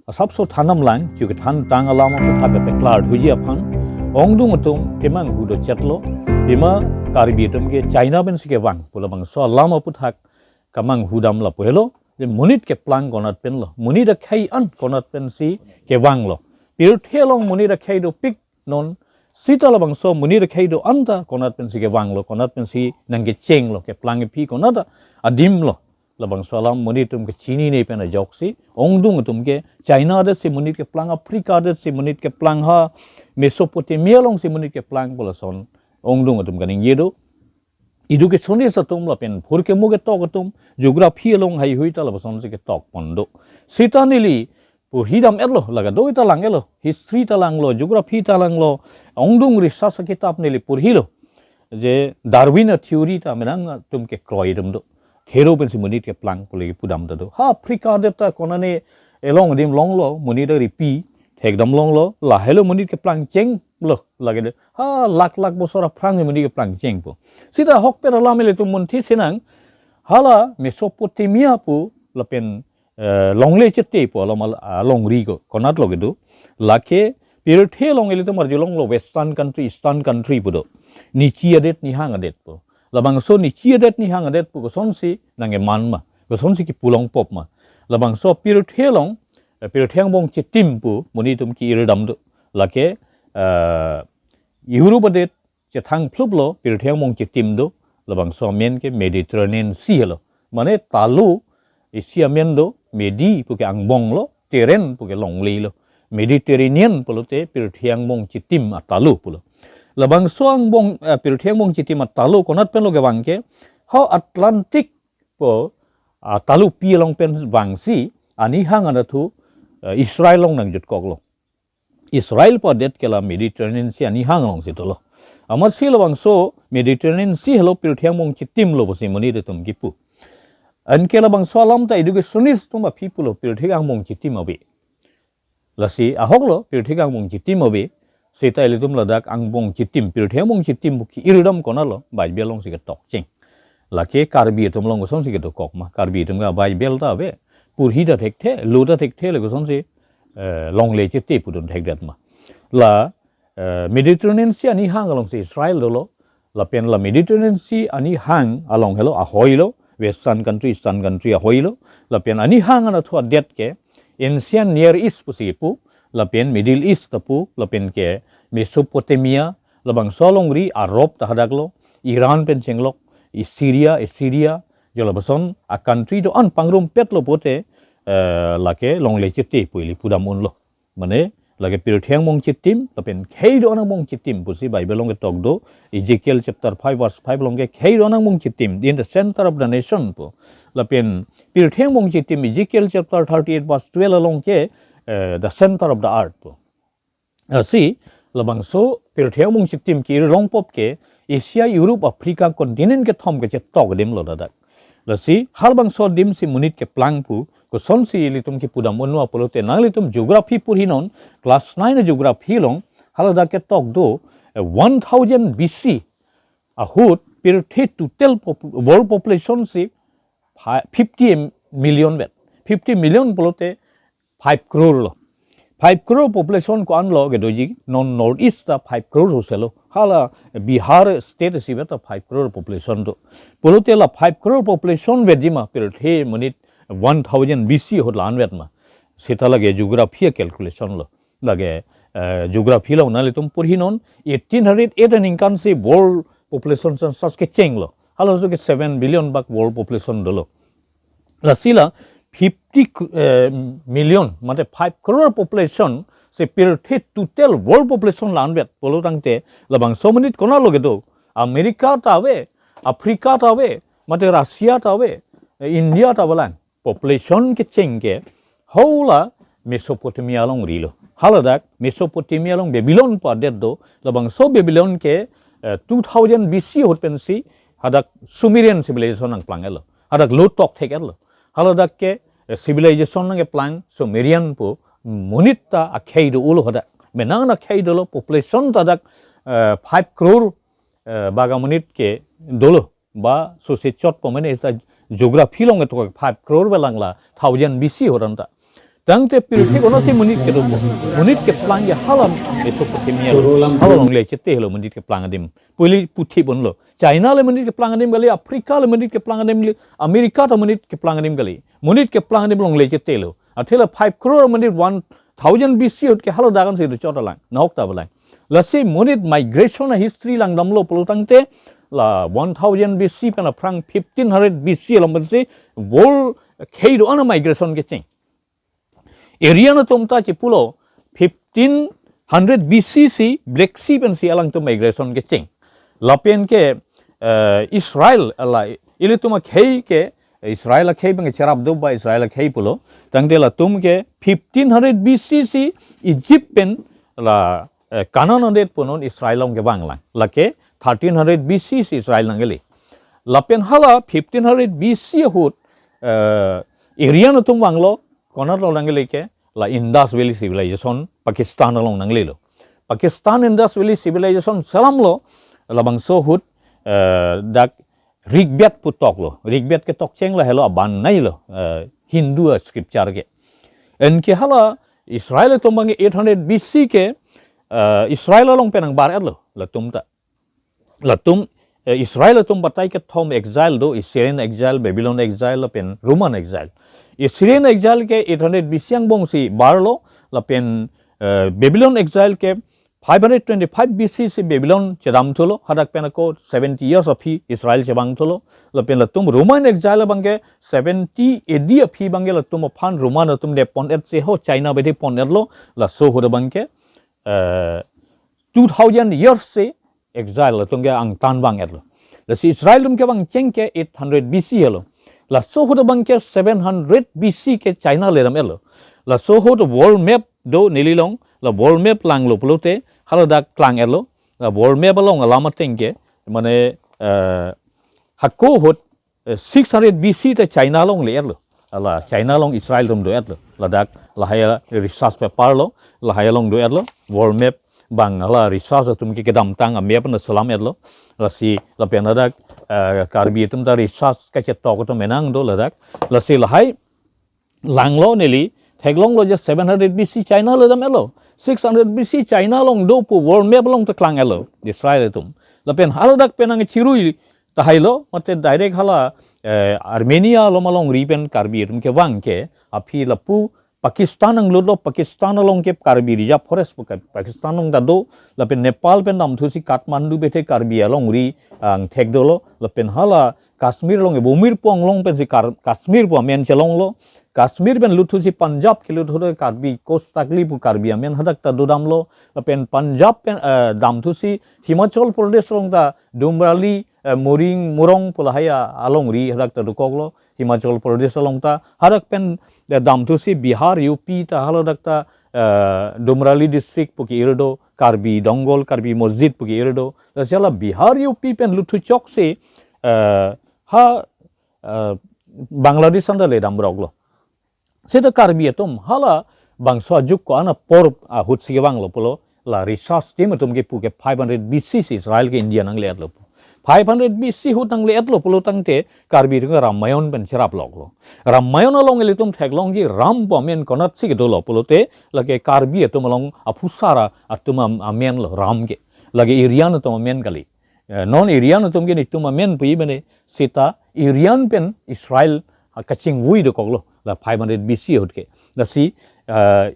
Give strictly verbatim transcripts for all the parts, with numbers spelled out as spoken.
asapso than damlang, chu kethan tang alam aputhak kepeklar thuji aphan ongdung atum kemanghu do chetlo. Pima Karbi atum ke China pensi kevang pu labangso alam aputhak kemanghu dam lapu helo. Je monit keplang konat pen lo, monit akhei an konat pensi kevang lo. Pirthe along monit akhei dopik non, seta labangso monit akhei do-an ta konat pensi kevang lo, konat pensi nangkecheng lo, keplang kephi konat adim lo. Labangso alam monit atum kechinine pen ajoksi ongdung atum ke China adet si monit keplang, Africa adet si monit keplang, ha Mesopotamia along si monit keplang pu lason ongdung atum kaningje do. Educationist atum lapen phurkimo ketok atum geography along haihui ta labasonsi ketok pon do. Seta neli porhi dam-etlo, lake do ta lang-etlo, history ta langlo, geography ta langlo, ongdung research akitap neli porhilo. Je Darwin a-theory ta menang atum kekroi atum do. Thero pensi monit keplang pu le kipu dam ta do. Ha Africa adet ta konane elong adim longlo, monit aripi thekdam longlo, lahelo monit keplang cheng lo, lake de. Ha lakh lakh bosor aphrang monit keplang cheng pu. Seta ahokpet alam ilitum munthi sinang, hala Mesopotamia pu lapen, eh, longle chete pu alom al-, alongri ko, konat lo kedo. Lake pirthe along ilitum arjulonglo Western country, Eastern country pu do. Nichi adet, nihang adet pu. Labangso nichi adet, nihang adet pu kosonsi nangkeman ma, kosonsi kipulong pop ma. Labangso pirthe along, eh, pirthe angbong chitim pu monit atum ki-ir dam do. Lake, eh, Europe adet chethang phluplo pirthe angbong chitim do, labangso amen ke Mediterranean Sea lo. Mane talu isi amen do, Medi pu ke angbong lo, terrain pu ke longle lo. Mediterranean pulote pirthe angbong chitim atalu pulo. Labangso angbong, eh, pirthe angbong chitim atalu konat pen lo kevang ke, ha Atlantic pu atalupi along pen vangsi anihang anatthu, eh, Israel along nangjutkoklo. Israel pu adet ke la Mediterranean Sea anihang alongsi dolo. Amatsi labangso Mediterranean Sea helo pirthe angbong chitim lo pusi monit atum kipu. Anke labangso alam ta educationist atum aphi pulo pirthe angbong chitim ave. Lasi ahok lo pirthe angbong chitim ave. Seta ilitum ladak angbong chitim, pirthe angbong chitim pu ki-ir dam konat lo, Bible alongsi ketok cheng. Lake Karbi atum along kosonsi kedokok ma, Karbi atum ke Bible ta ave. Porhi ta thekthe, lo ta thekthe, le kosonsi, eh, longle chete pudun thekdet ma. La, eh, Mediterranean Sea anihang alongsi Israel dolo, lapen la Mediterranean Sea anihang along helo ahoi lo, Western country, Eastern country ahoi lo, lapen anihang anatthu adet ke Ancient Near East pusi pu, lapen Middle East ta pu, lapen ke Mesopotamia, labangso alongri Arab ta hadak lo, Iran pen chenglok, i Syria, Assyria, jo lapuson a-country do-an pangrumpet lo pote, eh, lake longle chete pu ili pudam unlo. Mane, lake pirthe angbong chitim, lapen khei do-an angbong chitim pusi Bible along ketok do, Ezekiel chapter five verse five along ke khei do-an angbong chitim, in the center of the nation pu. Lapen pirthe angbong chitim, Ezekiel chapter thirty-eight verse twelve along ke, eh, the center of the earth pu. Lasi, labangso pirthe angbong chitim ki-ir long pop ke Asia, Europe, Africa continent kethom kechetok adim lo ladak. Lasi, halabangso adim si monit keplang pu, kosonsi ilitum kipu dam unma pulote nanglitum geography porhi non, class nine geography along, haladak ketok do, eh, one thousand B C ahut pirthe total pop-, world population si fi-, fifty million vet. Fifty million pulote five crore lo. Five crore population ko-an lo kedoji, non North East ta five crore huselo. Hala Bihar state si vet ta five crore population do. Pulote la five crore population vetji ma pirthe monit one thousand B C ahut la-an vet ma. Seta lake geography calculation lo. Lake, eh, geography along nanglitum porhi non, eighteen hundred eight aningkan si world population census kecheng lo. Halaso ke seven billion bak world population dolo. Lasi la fifty, eh, million, mate five crore population si pirthe total world population la-an vet pulo tangte labangso monit konat lo kedo. America ta ave, Africa ta ave, mate Russia ta ave, eh, India ta ave lang. Population kecheng ke hala Mesopotamia alongri lo. Haladak Mesopotamia along Babylon pu adet do, labangso Babylon ke, eh, two thousand B C ahut pensi hadak Sumerian civilization nangplang-etlo. Hadak lo tokthek-etlo. Haladak ke, eh, civilization nangkeplang Sumerian pu monit ta akhei do-o lo hadak. Menang akhei dolo, population ta dak, eh, five crore, eh, bak amonit ke dolo. Ba sose chot pamene esta geography along ketok five crore velang la thousand B C ahut anta. Tangte pirthe kono si monit kedo. Monit keplang ke hala Mesopotamia lo. Hala longle chete lo monit keplang adim. Puli puthi ponlo. China le monit keplang adim kali, Africa le monit keplang adim kali, America ta monit keplang adim kali. Monit keplang adim longle chete lo. Athe la five crore monit one thousand B C ahut ke hala dak an si do chot alang. Nahok ta balang. Lasi monit migration a history langdamlo pulo tangte la one thousand B C pen aphrang fifteen hundred B C along pensi world khei do-an a migration kecheng. Aryan atum ta chipulo fifteen hundred B C si Black Sea pensi alangtum migration kecheng. Lapen ke, eh, Israel ala ilitum akhei ke, Israel akhei pen cherap do ba Israel akhei pulo. Tangte latum ke fifteen hundred B C si Egypt pen la, eh, Canaan adet punon Israel along kevang lang. Lake thirteen hundred B C si Israel nangkele. Lapen hala fifteen hundred B C ahut, eh, Aryan atum vanglo, konat along nangle ke, la Indus Valley Civilization, Pakistan along nanglelo. Pakistan Indus Valley Civilization selamlo, labangso ahut, eh, dak Rig Veda pu toklo. Rig Veda ke tokcheng lahelo, aban nailo, eh, Hindu a scripture ke. Anke hala Israel atum abang eight hundred B C ke, eh, Israel along pen nangbar-etlo, latum ta. Latum, eh, Israel atum batai kethom exile do, Assyrian exile, Babylon exile, lapen Roman exile. Assyrian exile ke eight hundred B C angbong si barlo, lapen, eh, Babylon exile ke five hundred twenty-five B C si Babylon chedamthulo, hadak pen ako seventy years aphi Israel chevangthulo, lapen latum Roman exile abang ke seventy A D aphi abang ke latum aphan Roman atum depon-et si ho China bede pon-etlo, laso ahut abang ke, eh, two thousand years si exile latum ke angtan vang-etlo. Lasi Israel atum kevangcheng ke eight hundred B C helo. Laso ahut abang ke seven hundred B C ke China le dam-etlo. Laso ahut world map do neli along, la world map langlo pulote, hala dak klang-etlo. La world map along alam ateng ke, mane, eh, hako ahut, eh, six hundred B C ta China along le-etlo. Ala China along Israel atum do-etlo. Ladak lahai a research paper lo, lahai along do-etlo. World map abang hala research atum ke kedamtang a map na selam-etlo. Lasi lapen ladak, eh, Karbi atum ta research kachetok atum menang do ladak. Lasi lahai langlo neli, theklonglo je seven hundred B C China le dam-etlo. Six hundred B C China along do pu world map along ta klang-etlo Israel atum. Lapen hala dak pen nangchirui tahailo, mate direct hala, eh, Armenia along alongri pen Karbi atum kevang ke, aphi lapu Pakistan nanglutlo, Pakistan along ke Karbi Reserve Forest pu ke Pakistan along ta do, lapen Nepal pen damthusi Kathmandu bethe Karbi alongri angthek dolo, lapen hala Kashmir along ke Bumir pu anglong pensi Kar-, Kashmir pu amen chelonglo, Kashmir pen lutthusi Punjab keluthu Karbi Koch Tagli pu Karbi amen hadak ta dodamlo, lapen Punjab pen, eh, damthusi Himachal Pradesh along ta Dumrali, eh, Moring, Murong pu lahai a alongri hadak ta dokoklo, Himachal Pradesh along ta, hadak pen, eh, damthusi Bihar, U P ta, hala dak ta, eh, Dumrali district pu ke-ir do, Karbi Donggol, Karbi Mosjid pu ke-ir do. Lasi hala Bihar, U P pen lutthu choksi, eh, ha, eh, Bangladesh anta le damroklo. Seta Karbi atum hala bangso ajuk ko-an apor ahut si kevanglo pulo, la research team atum kepu ke five hundred B C si Israel ke India nangle-etlo pu. Five hundred B C ahut nangle-etlo pulo tangte Karbi atum Ramayon pen cherap loklo. Ramayon along ilitum theklongji Ram pu amen konatsi kedolo pulote lake Karbi atum along aphusar atum am-, amen lo Ram ke. Lake Aryan atum amen kali. Eh, non Aryan atum ke netum amen pu-i mane seta Aryan pen Israel, ah, kachingvui dokoklo la five hundred B C ahut ke. Lasi, eh,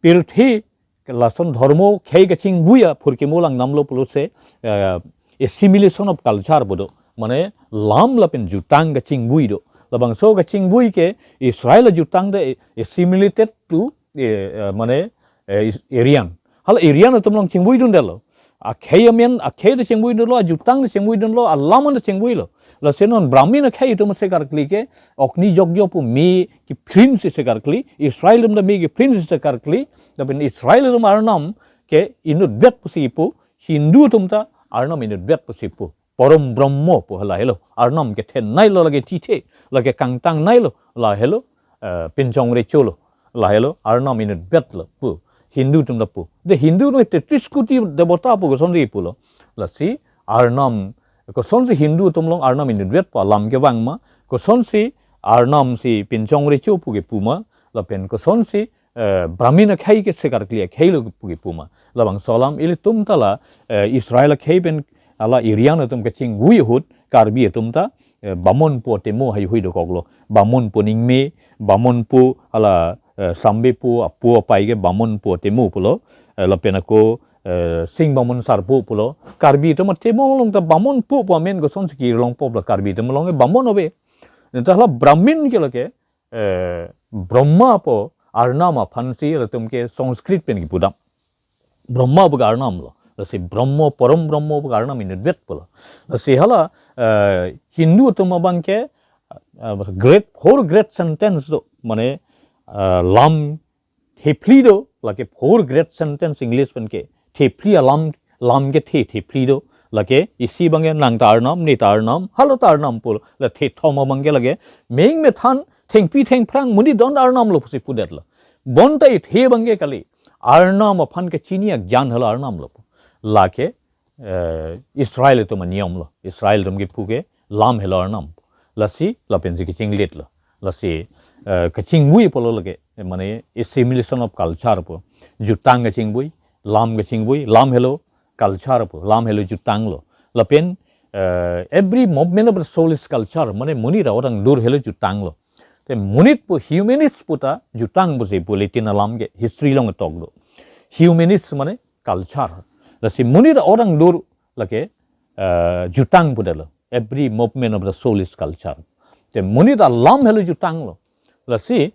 pirthe lason dhormo khei kachingvui aphurkimo langdamlo pulote, eh, assimilation of culture pu do. Mane lam lapen jutang kachingvui do. Labangso kachingvui ke Israel jutang de assimilated to, eh, eh, mane, eh, is-, Aryan. Hala Aryan atum along chingvuidundelo. Akhei amen, akhei ta chingvuidunlo, ajutang ta chingvuidunlo, alam ta chingvuilo. Lasi non Brahmin akhei atum sekarkli ke, okni jokjo pu me kephrinsi sekarkli, Israel atum ta me kephrinsi sekarkli, lapen Israel atum Arnam ke inutvet pusi pu, Hindu atum ta Arnam inutvet pusi pu. Porom Brahmo pu lahelo, Arnam kethenei lo lake tithe, lake kangtang nei lo, lahelo, eh, pinchong recho lo, lahelo, Arnam inutvet lo pu, Hindu atum ta pu. De Hindu atum tetis koti debota pu kosonsi pulo. Lasi Arnam, kosonsi Hindu atum along Arnam inutvet pu alam kevang ma, kosonsi Arnam si pinchong recho pu kepu ma, lapen kosonsi, eh, Brahmin akhei ke sekarkli akhei lo pu kipu ma. Labangso alam ilitum ta la, eh, Israel akhei pen hala Aryan atum kachingbui ahut Karbi atum ta, eh, Bamonpo atemo haihui dokoklo. Bamonpo ningme, Bamonpo hala, eh, Sambepo apo apai ke Bamonpo atemo pulo. Eh, lapen ako, eh, Sing Bamon Sarpo pulo. Karbi atum atemo along ta Bamonpo pu amen kosonsi kelong pop la Karbi atum along ke Bamon ave. Neta hala Brahmin ke lake, eh, Brahma pu arnam aphansi latum ke Sanskrit pen kipudam. Brahma pu ke arnam lo. Lasi Brahma, Param Brahma pu ke arnam inutvet pulo. Lasi hala, eh, Hindu atum abang ke, eh, great, four great sentence do. Mane, eh, lam thephli do, lake four great sentence English pen ke. Thephli alam, lam kethe, thephli do. Lake isi abang ke nang ta arnam, ne ta arnam, halo ta arnam pulo. La thethom abang ke lake meng methan, thengpi thengphrang, monit don arnam lo pusi pudetlo. Bonta ithe abang ke kali. Arnam aphan kechini agyan hala arnam lo. Lake, eh, Israel atum aniyom lo. Israel atum kipu ke lam helo arnam. Lasi, lapensi kachinglitlo. Lasi, eh, kachingbui pulo lake, eh, mane assimilation of culture pu. Jutang kachingbui, lam kachingbui, lam helo culture pu, lam helo jutang lo. Lapen, eh, every movement of the soul is culture, mane monit a-odang dur helo jutang lo. Te monit pu, humanist pu ta jutang pusi pu Latin alam ke history along tok do. Humanist mane culture. Lasi monit a-odang dur lake, eh, jutang pudetlo. Every movement of the soul is culture. Te monit alam helo jutang lo. Lasi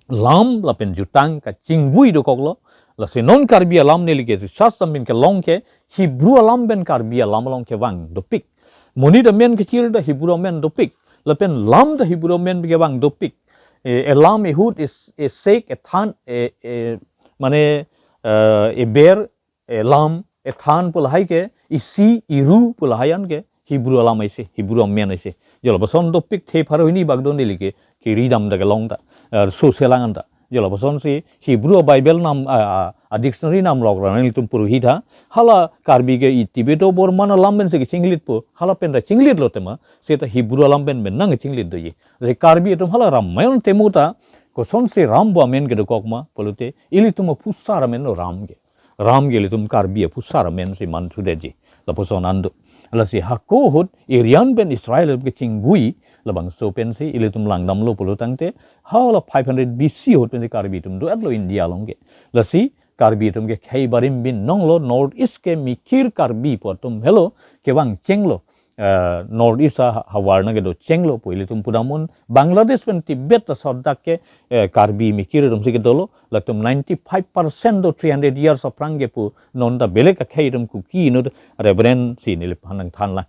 lam lapen jutang kachingbui dokoklo. Lasi non Karbi alam neli ke research dam pen kelong ke Hebrew alam pen Karbi alam along kevang dopik. Monit amen kechir ta Hebrew amen dopik. Lapen lam ta Hebrew amen kevang dopik. Eh, a lamb, a hood, a, a sheep, a than, a, a, mane, eh, a bear, a lamb, a than pu lahai ke, isi, iru pu lahai an ke Hebrew alam aisi, Hebrew amen aisi. Jo lapuson dopik the pharo hini bak do neli ke, kiri dam ta kelong ta, eh, so selang an ta. Jo lapusonsi Hebrew Bible nam, a, a, a dictionary nam lok ra nanglitum puruhi tha, hala Karbi ke i Tibeto Borman alam pensi kachinglitpo, hala pen ta chinglitlo tema, seta Hebrew alam pen pen nangchinglitdoji. Lasi Karbi atum hala Ramayon atemo ta, kosonsi Ram pu amen kedokok ma pulote, ilitum aphusar amen lo Ram ke. Ram ke ilitum Karbi aphusar amensi manthudetji. Lapuson an do. Lasi hako ahut Aryan pen Israel kachingbui, labangso pensi ilitum langdamlo pulo tangte, hala five hundred B C ahut pensi Karbi atum do-etlo India along ke. Lasi Karbi atum ke khei barim binong lo, North East ke mikir Karbi pu atum helo, kevang chenglo. Eh, North East a ha-, havarna kedo chenglo pu ilitum pudam un, Bangladesh pen Tibet asor dak ke, eh, Karbi mikir atumsi kedo lo, latum ninety-five percent do three hundred years aphrang ke pu, non ta belek akhei atum Kuki inut Reverend si neliphan nangthan la.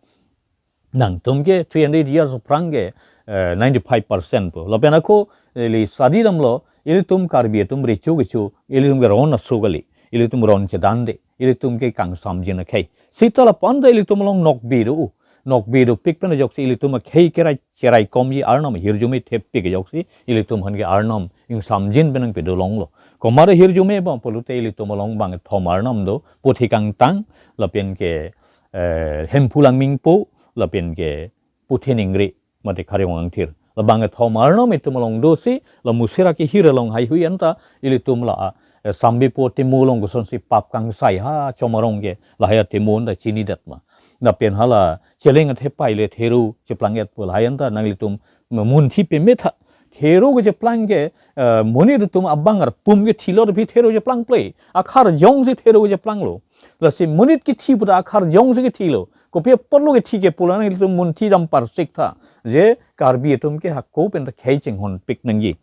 Nangtum ke three hundred years aphrang ke, eh, ninety-five percent pu. Lapen ako, eh, ili study damlo, ilitum Karbi atum recho kecho, ilitum ke ron aso kali, ilitum ron chedande, ilitum ke kangsamjin akhei. Seta la panda ilitum along nokbe do, nokbe dopik pen ajoksi ilitum akhei kerai, cherai komji arnam ahirjume thepik ajoksi, ilitum aphan ke arnam ingsamjin pen nangpedo longlo. Komat ahirjume ba pulote ilitum along bangkethom arnam do, Puthi Kangtang, lapen ke, eh, Hemphu Langmingpo, lapen ke Puthi Ningri, mate Kharjong Angthir. La bangkethom arnam itum along dosi, la Musira kehir along haihui anta, ilitum la, eh, Sambepo atemo along kosonsi pap kangsai ha, Chomarong ke, lahai atemo anta chinidet ma. Lapen hala, Cheleng athepai le thero cheplang-et pu lahai anta nanglitum munthi peme tha. Thero kecheplang ke, eh, monit atum abang arpum kethilo, tapi thero cheplang ple. Akharjongsi thero kecheplanglo. Lasi monit kethi pu ta akharjongsi kethilo. Kopi apotlo kethi ke pu la nanglitum munthi dam parsik tha. Je Karbi atum ke hako pen ta khei chinghonpik nangji.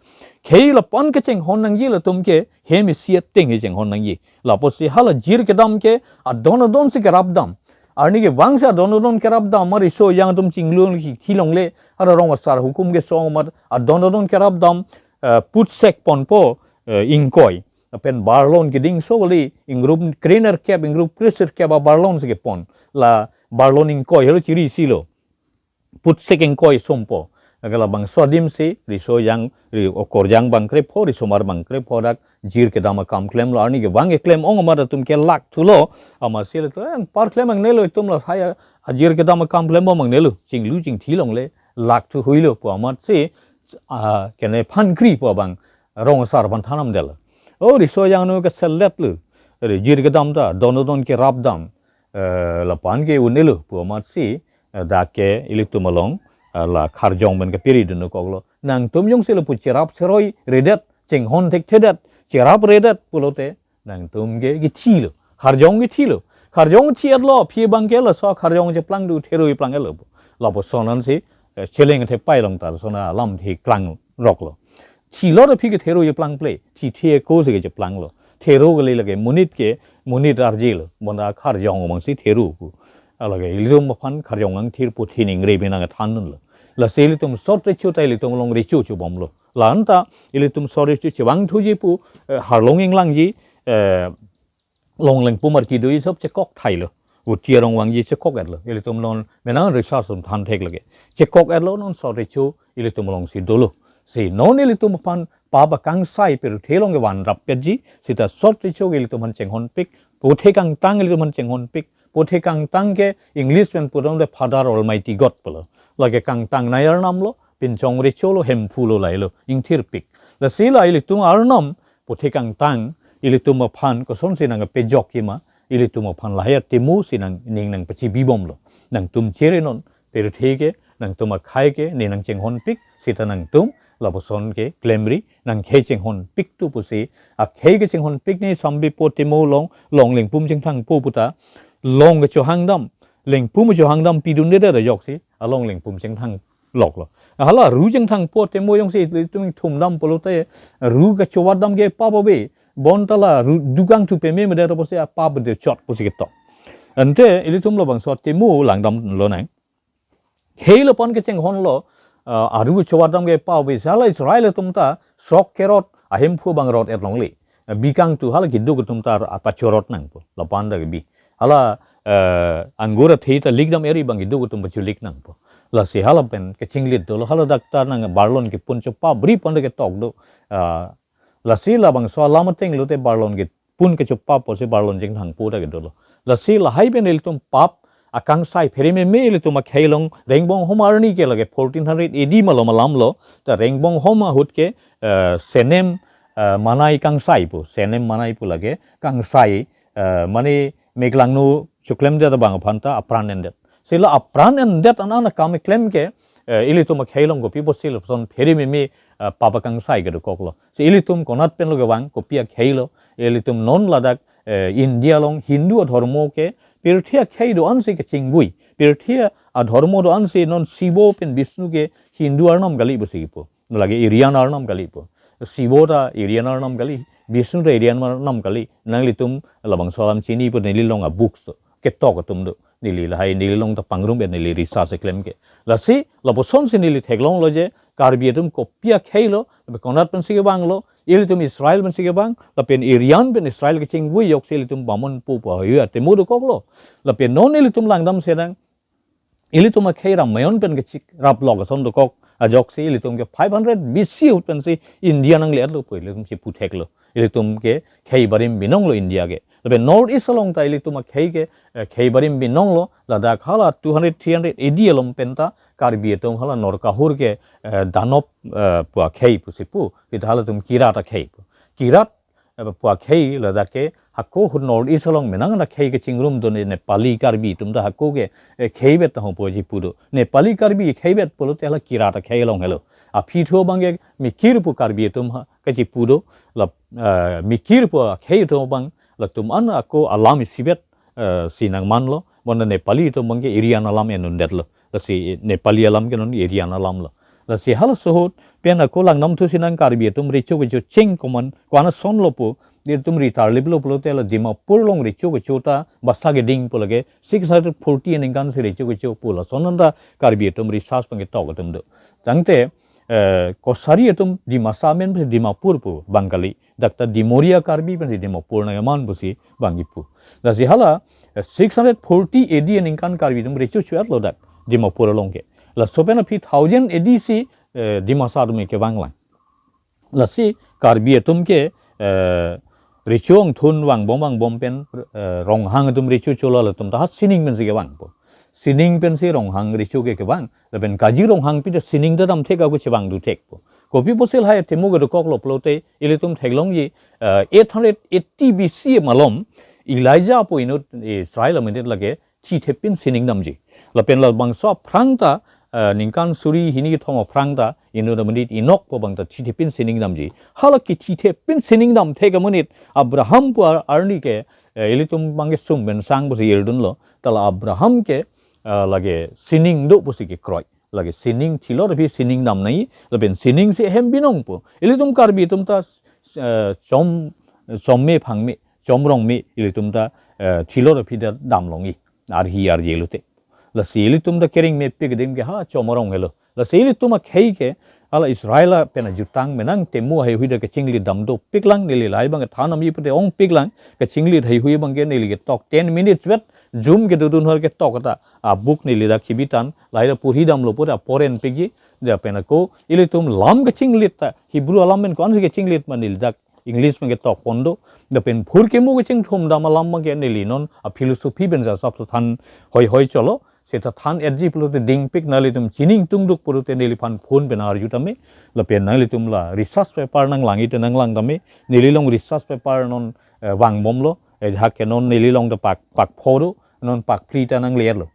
Khei lapu-an kechinghon nangji latum ke hem isi ateng he chinghon nangji. Lapusi hala jir kedam ke adon adonsi kerap dam. Arni kevangsi adon adon kerap dam, ma riso ejang atum chinglu thilongle, hala rong asar hukum keso amat adon adon kerap dam, eh, putsek ponpo, eh, ingkoi. Lapen barlon kedingso kali, ingrup krenerkep, ingrup krenerkep abarlonsi kepon. La barlon ingkoi helo chiri isi lo. Putsek ingkoi sompo. Lake labangso adimsi, riso ejang, ri-, okorjang bang krepho, risomar bang krepho dak, jir kedam akam klemlo, arni kevang keklem ong amat atum ke lakthulo, amatsi le to, eh, anpar klem angnelo itum lahai a, ajir kedam akam klem bom angnelo, chinglu chingthilongle, lakthu huilo pu amatsi, ah, kene phankri pu abang, rong asar aphan than damdetlo. O riso ajangno ke selet lo. Ere jir kedam ta, don don kerap dam. Eh, lapu-an ke un-elo pu amatsi, eh, dak ke ilitum along, eh, la kharjong pen kapiri dun koklo. Nangtum jongsi lapu cherap cheroi redet, chinghon thekthedet, cherap redet pulote, nangtum ke kithilo. Kharjong kithilo. Kharjong thi-etlo, aphi abang ke laso kharjong cheplang do, thero iplang-etlo. Lapuson ansi, eh, cheleng thepai along ta, lason alam thi klang roklo. Thilo ta aphi ke thero iplang ple, thi thi ako si ke cheplanglo. Thero kali lake monit ke, monit arjelo. Bonta kharjong abangsi thero pu. Alake ilitum aphan kharjong angthir pu thi ningre pen nangthandunlo. Lasi ilitum sot recho ta ilitum along recho chobomlo. La-an ta ilitum sot recho chevangthuji pu, eh, harlong inglangji, eh, long lengpum arki do isop chekok thailo. Uti arong vangji chekok-etlo. Ilitum non menang research sum than thek lake. Chekok-etlo non sot recho ilitum alongsi dolo. Si non ilitum aphan pap akangsai pirthe along kevan rappetji, seta sot recho ke ilitum aphan chinghonpik, puthe kangtang ilitum aphan chinghonpik, puthe kangtang ke English pen pudam le Father Almighty God pulo. Lake kangtangnei arnamlo, pinchong recholo, Hemphu lo, lailo, ingthirpik. Lasi la ilitum arnam, puthe kangtang, ilitum aphan kosonsi nangpejokji ma, ilitum aphan lahai atemo si nangning nangpachibibomlo. Nangtum chere non, pirthe ke, nangtum akhei ke, ne nangchinghonpik, seta nangtum, lapuson ke, klemri, nangkhei chinghonpik tu pusi, akhei ke chinghonpik ne sambipo atemo along, long lengpum chingthangpo puta, long kechohangdam, lengpum chohangdam pidundedet ajoksi, along lengpum chingthang loklo. Hala ru chingthangpo atemo jongsi ilitum thumdam pulote, ru kachovatdam ke pap ave, bonta la ru dukangthu pememedet pusi apap de chot pusi ketok. Ante ilitum labangso atemo langdamlonang. Khei lapu-an kechinghonlo, ah, aru chovatdam ke pap ave, hala Israel atum ta sok kerot, ahemphu abang rot-et longle. Bikangthu hala keduk atum ta apachorot nangpo, lapu-an ta kebi. Hala, eh, anggur athe ta likdam eri abang keduk atum pacholik nangpo. Lasi hala pen kechinglit dolo, hala doctor nang barlon kepun chopap bri pon ta ketok do. Ah, lasi labangso alam ateng lote barlon kepun kechopap pusi barlon chingthangpo ta kedolo. Lasi lahai pen ilitum pap akangsai pherememe ilitum akhei along Ringbonghom arni ke lake fourteen hundred A D malom alamlo, ta Ringbonghom ahut ke, eh, Senem, eh, Manai kangsai pu, Senem Manai pu lake kangsai, eh, mane meklangno choklemdet abang aphan ta apran endet. Si la apran endet an an akam keklem ke, eh, ilitum akhei along kopi pusi lapuson pherememe, eh, pap akangsai kedokoklo. Si ilitum konat penlo kevang, kopi akheilo, ilitum non ladak, eh, India along Hindu adhormo ke, pirthe akhei do-ansi kechinggui, pirthe adhormo do-ansi non Shiva pen Vishnu ke Hindu arnam kali pusi kipu. Lake Aryan arnam kali pu. Shiva ta Aryan arnam kali, Vishnu ta Aryan arnam kali. Nanglitum labangso alam chini pu neli along a-books do, ketok atum do. Neli lahai neli along ta pangrum pen neli research keklem ke. Lasi, lapusonsi neli theklonglo je, Karbi atum kopi akheilo, lapen konat pensi kevanglo, ilitum Israel pensi kevang, lapen Aryan pen Israel kechinggui ajoksi ilitum Bamonpo pu ahui atemo dokoklo. Lapen non ilitum langdam senang, ilitum akhei Ramayon pen kechik raplok ason dokok ajoksi ilitum ke five hundred B C ahut pensi India nangledet lo pu ilitum si putheklo. Ilitum ke khei barim binonglo India ke. Lapen North East along ta ilitum akhei ke, eh, khei barim binonglo, ladak hala two hundred, three hundred A D along pen ta Karbi atum hala Norkahur ke, eh, Danop, eh, pu akhei pusi pu, kita halatum Kirat akhei pu. Kirat, eh, pu akhei ladak ke hako ahut North East along menang akhei kechingrum do ne Nepali Karbi atum ta hako ke, eh, kheivet ta ho pu chipu do. Nepali Karbi kheivet pulote hala Kirat akhei along helo. Aphi thu abang ke Mikir pu Karbi atum ha kachipu do, la, eh, Mikir pu akhei atum abang latum an ako alam isivet, eh, si nangmanlo, bonta Nepali atum abang ke Aryan alam en-undetlo. Lasi Nepali alam ke non Aryan alamlo. Lasi halaso ahut pen ako langdamthu senang Karbi atum recho kecho cheng koman, ko-an asonlo pu, ilitum ri tarliplo pulote la Dimapur along recho kecho ta basa keding pu lake six hundred forty aningkan si recho kecho pu lason anta Karbi atum research abang ketok atum do. Tangte, eh, kosari atum Dimasa amen pu Dimapur pu abang kali. Dak ta Dimoria Karbi pensi Dimapur nangkeman pusi abang kipu. Lasi hala, eh, six hundred forty A D aningkan Karbi atum recho cho-etlo dak Dimapur along ke. Laso pen aphi thousand A D si, eh, Dimasa atum kevanglang. Lasi Karbi atum ke, eh, recho angthun vangbom vangbom pen, eh, Ronghang atum recho cholo latum ta ha sining pensi kevangpo. Sining pensi Ronghang recho ke kevang. Lapen Kaji Ronghangpi ta sining ta damthek ako chevang duthekpo. Kopi pusi lahai athemu kedokoklo pulote ilitum theklongji, eh, eight hundred eighty B C malom Elijah pu inut Israel amonit lake chithepin sining damji. Lapen labangso aphrang ta, eh, ningkan suri hini kethom aphrang ta inut amonit Enok pu abang ta chithepin sining damji. Hala kechithepin sining damthek amonit Abraham pu ar-, arni ke, eh, ilitum abang ke sum pen sang pusi irdunlo. Ta la Abraham ke, eh, lake sining do pusi kekroi. Lake sining thilot aphi sining dam nangji, lapen sining si hem binong pu. Ilitum Karbi atum ta, eh, chom, chom me phang me, chom rong me, ilitum ta, eh, thilot aphi ta damlongji. Arhi arje lote. Lasi ilitum ta kering mepik adim ke ha chom rong helo. Lasi ilitum akhei ke, hala Israel pen ajutang menang athemu haihui ta kachinglit dam dopiklang, neli lahai abang kethan damji pute ongpiklang, kachinglit haihui abang ke neli ketok ten minutes vet, jum kedodun hor ketok ta, abuk neli dak chibitan, lahai ta porhi damlo pute aporen pikji, dia pen ako, ilitum lam kachinglit ta, Hebrew alam pen ko-ansi kachinglit ma neli dak English pen ketok pon do, dia pen phurkimo kachingthum dam alam abang ke neli non, a philosophy pen sa sap sa than hoi hoi cholo, seta than etji pulote dingpik nanglitum chining tungduk pulote neliphan phone pen arju tame, lapen nanglitum la research paper nanglangji te nanglang tame, neli along research paper non, eh, vangbomlo, eh, hak ke non neli along ta pak, pak pho do, non pak phli ta nanglerlo.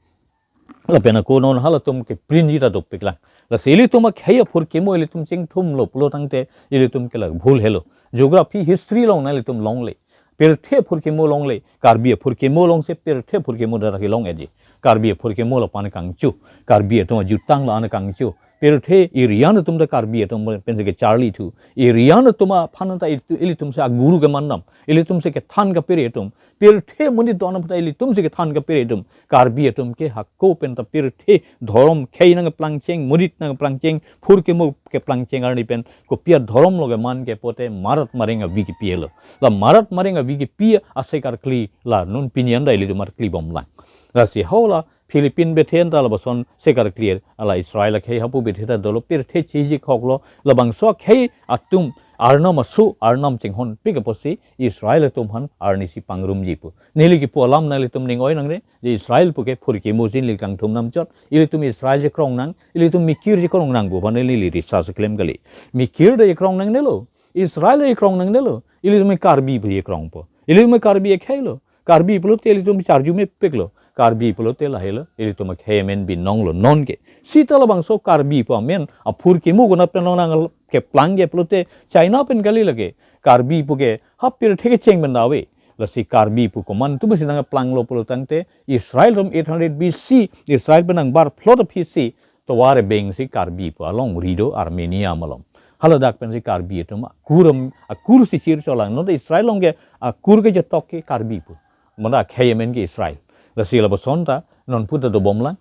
Lapen ako non halatum ke print ji ta dopiklang. Lasi ilitum akhei aphurkimo ilitum chingthumlo pulo tangte ilitum ke la bhul helo. Geography history along nanglitum longle. Pirthe aphurkimo longle. Karbi aphurkimo alongsi pirthe aphurkimo dara kelong etji. Karbi aphurkimo la pan kangchu. Karbi atum ajutang la an kangchu. Pirthe irian atum ta Karbi atum pensi kecharli thu. Irian atum aphan ta itu-, ilitum si aguru keman dam. Ilitum si kethan kaphere atum. Pirthe monit do-an aphan ta ilitum si kethan kaphere atum. Karbi atum ke hako pen ta pirthe dhorom khei nangplangcheng, monit nangplangcheng, phurkimo keplangcheng arni pen kopi adhorom lo keman ke pute marat mareng avi kepi helo. La marat mareng avi kepi asai karkli la non pini an ta ilitum arklibomlang. Lasi hala Philippine bethen ta lapuson sai karkli, hala Israel akhei hapu bethen ta dolo, pirthe chiji khoklo, labangso akhei atum Arnam aso, Arnam chinghonpik apotsi Israel atum aphan arnisi pangrumji pu. Neli kipu alam nanglitum ning oi nangne, je Israel pu ke phurkimo si neli kangthum namchot, ilitum Israel chekrong nang, ilitum Mikir chekrong nang pu aphan neli research klem kali. Mikir ta chekrong nangnelo, Israel ta chekrong nangnelo, ilitum Karbi pu chekrongpo. Ilitum Karbi akhei lo, Karbi pulote ilitum charju mepiklo, Karbi pulote lahelo, ilitum akhei amen binonglo non ke. Seta labangso Karbi pu amen, aphurkimo konat pen nang keplang ke pulote China pen kali lake. Karbi pu ke ha pirthe kecheng pen ta ave. Lasi Karbi pu komantu pusi nangplanglo pulo tangte Israel atum eight hundred B C, Israel pen nangbar phlot aphi si tovar abeng si Karbi pu alongri do Armenia malom. Haladak pensi Karbi atum akur am-, akur si chircholang. Non ta Israel along ke akur kechetok ke Karbi pu. Manda akhei amen ke Israel. Lasi lapuson ta non pu ta dobomlang.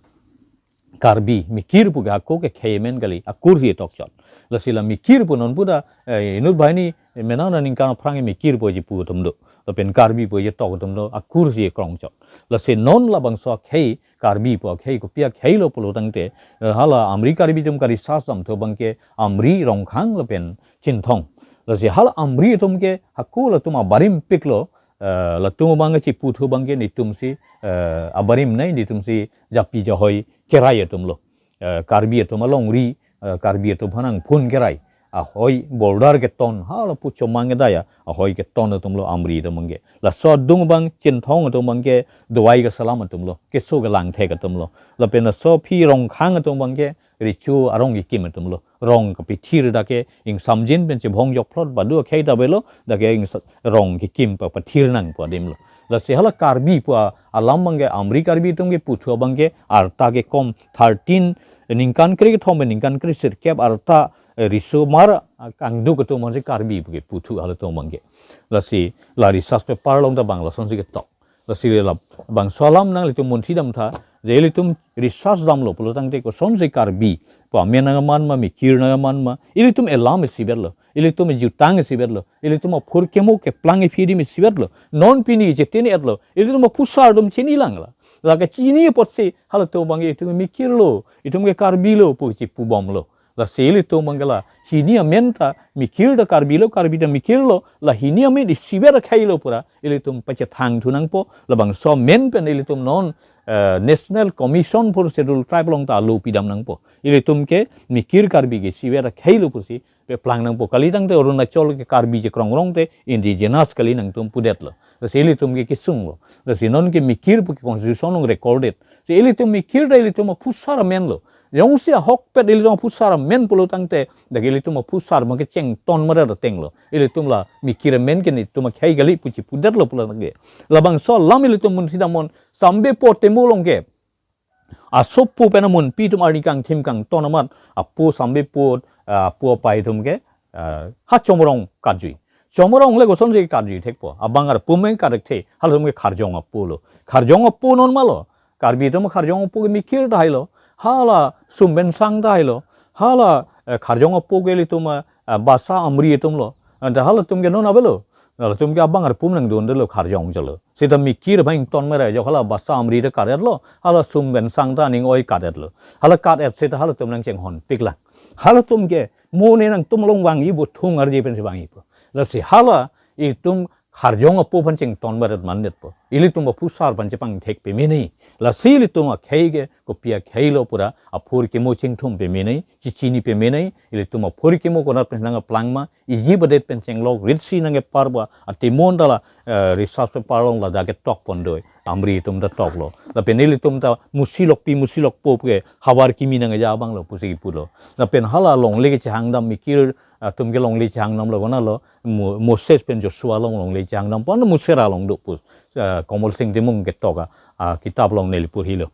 Karbi, Mikir pu ke hako ke akhei amen kali, akur si tokchot. Lasi la Mikir pu non pu ta, eh, inut banghini, eh, menang na ningkan aphrang Mikir pu chipu atum do. Lapen Karbi pu chetok atum do, akur si krongchot. Lasi non labangso akhei, Karbi pu akhei kopi akhei lo pulo tangte, eh, hala Amri Karbi atum ka research damthu abang ke Amri, Rongkhang lapen Chinthong. Lasi hala Amri atum ke hako latum abarim piklo, eh, latum abang ke chiputhu abang ke netum si, eh, abarim nai, netum si japi jahoi kerai atum lo. Eh, Karbi atum alongri, eh, Karbi atum aphan nangphun kerai. Ahoi border keton, hala pu chomang kedaya, ahoi keton atum lo Amri atum abang ke. Laso adung abang Chinthong atum abang ke, dovai kasalam atum lo, keso kelangthek atum lo. Lapen laso aphi Rongkhang atum abang ke, recho arong kekim atum lo. Rong kapethir dak ke ingsamjin pen chibhong jokphlot badu akhei ta avelo, dak ke ingsa-, rong kekim pa pathir nang pu adim lo. Lasi hala Karbi pu a-, alam abang ke Amri Karbi atum keputhu abang ke arta kekom thirteen, ningkan kre kethom ningkan kre sirkep arta, eh, riso mar, ah, kangduk atum aphansi Karbi pu keputhu halatum abang ke. Lasi la research paper along ta bang lasonsi ketok. Lasi labangso alam nanglitum munthi damtha, je ilitum research damlo pulo tangte kosonsi Karbi pu amen nangman ma, Mikir nangman ma, ilitum elam isivetlo, ilitum ejutang isivetlo, ilitum aphurkimo keplang aphi adim isivetlo. Non pini chetini etlo, ilitum aphusar atum chinilanglo. La kachini apotsi halatum abang ke itum Mikir lo, itum ke Karbi lo pu chipubomlo. Lasi ilitum abang ke la hini amen ta Mikir ta Karbi lo, Karbi ta Mikir lo, la hini amen isivet akhei lo pura ilitum pachethangthu nangpo, labangso amen pen ilitum non, eh, National Commission for Scheduled Tribe along ta alo pidam nangpo. Ilitum ke Mikir Karbi ke isivet akhei lo pusi peplang nangpo. Kali tangte Arunachal ke Karbi chekrong rong te indigenous kali nangtum pudetlo. Lasi ilitum ke kesunglo. Lasi non ke mikir pu ke constitution along recorded. Si ilitum mikir ta ilitum aphusar amenlo. Jongsi ahokpet ilitum aphusar amen pulo tangte, dak ilitum aphusar abang ke chengton mara datenglo. Ilitum la mikir amen ke nelitum akhei kali pu chipudetlo pulo tangte. Labangso alam ilitum munthi damnon, Sambepo atemo along ke asopo pen amunpi atum arni kangthim kangton amat, apo Sambepo, ah, apo apai atum ke, ah, ha Chomorong katjui. Chomorong le kosonsi katjui thekpo. Abang arpum me karekthe, halatum ke Kharjong apo lo. Kharjong apo non malo. Karbi atum Kharjong apo ke mikir tahai lo. Hala Sumbensang tahai lo. Hala, eh, Kharjong apo ke ilitum, eh, Basa Amri atum lo. Anta halatum ke non avelo. Halatum ke abang arpum nangdundelo Kharjong chalo. Seta mikir abang ton mera jo hala Basa Amri ta karet lo. Hala Sumbensang ta aning oi karet lo. Hala karet seta halatum nangchenghonpik lang. Halatum ke mo ne nangtum along vangji pu thung arje pensi vangji pu. Lasi hala itum Kharjong apo aphan chengton mera mandetpo. Ilitum aphusar aphan chepangthek peme nangji. Lasi ilitum akhei ke kopi akhei lo pura aphurkimo chingthum peme nangji, chichini peme nangji, ilitum aphurkimo konat pen nangkeplang ma, Egypt adet pen chenglok ritsi nangkepar ba, atemo anta la, eh, research paper along ladak ketok pondoi, Amri atum ta toklo. Lapen ilitum ta musi lokpi musi lokpo ke havar kimi nangja abang lo pusi kipulo. Lapen hala longle kechehangdam mikir atum ke longle chehangdamlo konatlo, Mo-, Moses pen Joshua along longle chehangdam pon Musera along do pu, eh, Komol Sing Timung ketok a, ah, kitap along neli purhilo.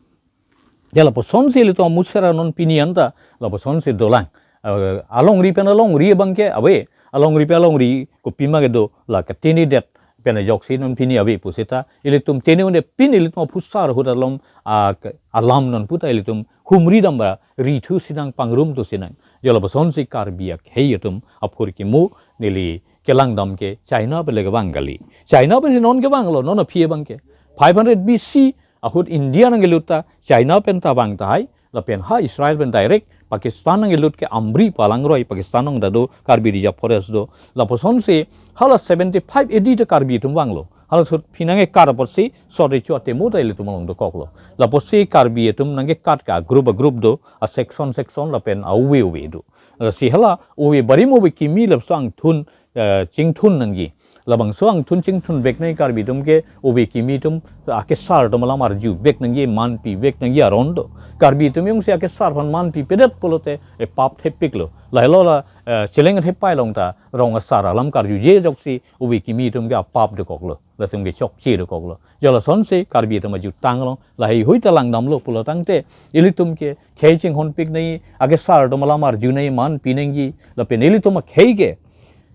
Ya lapusonsi ilitum Musera non pini anta, lapusonsi dolang. Eh, alongri pen alongri abang ke ave, alongri pen alongri kopima kedo la katini det pen ajoksi non pini ave puseta, ilitum tene unde pini ilitum aphusar ahut alom, ah, ke-, alam non puta ilitum humri dam ba rithu sinang pangrum thu sinang. Jo lapusonsi Karbi akhei atum aphurkimo neli kelangdam ke China pen le kevang kali. China pensi non kevanglo, non aphi abang ke. Five hundred B C ahut India nangkelut ta China pen ta vang tahai, lapen ha Israel pen direct Pakistan nangkelut ke Amri pu alangroi, Pakistan along ta do Karbi Reserve Forest do. Lapusonsi hala seventy-five A D ta Karbi atum vanglo. Hala sut phi nangkekat apotsi sot recho atemo ta ilitum along dokoklo. Lapotsi Karbi atum nangkekat ke group a group do, a section section lapen a ove ove do. Lasi hala ove barim ove kimi lapuson angthun, eh, chingthun nangji. Labangso angthun chingthun vek nangji Karbi atum ke ove kimi atum akesar atum alam arju vek nangji, manpi vek nangji aron do. Karbi atum jongsi akesar aphan manpipedet pulote, eh, pap thepiklo. Lahelo la, eh, cheleng thepai along ta rong asar alam karjuje ajoksi ove kimi atum ke apap dokoklo. Latum ke chokche dokoklo. Jo lasonsi Karbi atum ajutang along laheihui ta langdamlo pulo tangte, ilitum ke khei chinghonpik nangji, akesar atum alam arju nangji, manpi nangji, lapen ilitum akhei ke